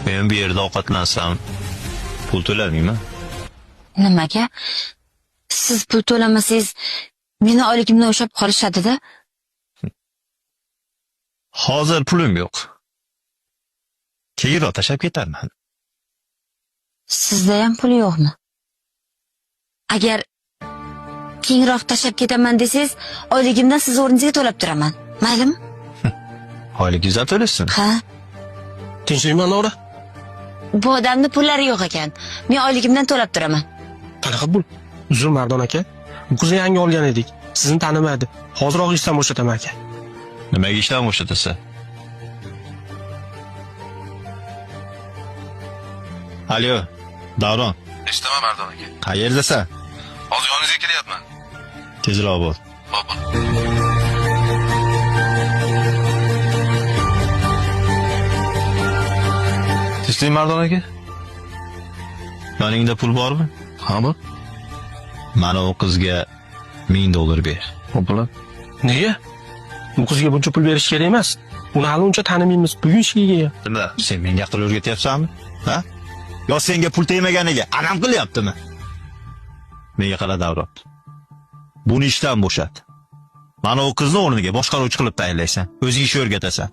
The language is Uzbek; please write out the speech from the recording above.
Men bu yerda ovqatlansam pul to'lamayman. Nimaga? Siz pul to'lamasangiz, meni oyligimdan ushlab qolishadi-da. Hozir pulim yo'q. Keyinroq tashlab ketarman. Sizda ham pul yo'qmi? Agar keyinroq tashlab ketaman desangiz, oyligimdan siz o'rningizga to'lab turaman. Maylimi? Oyligingizdan to'lashsin. Ha? Tinchlikmi, Anora? Bu odamni pullari yo'q ekan. Men oyligimdan to'lab turaman. Qanaqa pul? Uzr, Mardon aka. Bu qizni yangi olgan edik. Sizni tanimaydi. Hoziroq ishdan bo'shataman aka. Nimaga ishdan bo'shatasan? Alo, Davron, Eshitaman, Mardon aka. qayerdasan? Hozir yoningizga kelyapman. Tezroq bo'l. Xo'p. Tinchlikmi, Mardon aka? Yoningda pul bormi? Ha, bor. Mana u qizga $1000 ber. Xo'p, bo'ladi. Nega? Bu qizga buncha pul berish kerak emas. Uni hali uncha tanimaymiz. Bugun ishga kelgan. Nima? Sen menga aql o'rgatyapsanmi? Ha? Yo senga pul tegmaganiga anam qilyaptimi? Menga qara, Davron. Buni ishdan bo'shat. Mana u qizni o'rniga boshqaruvchi qilib tayinlaysan. O'zing ish o'rgatasan.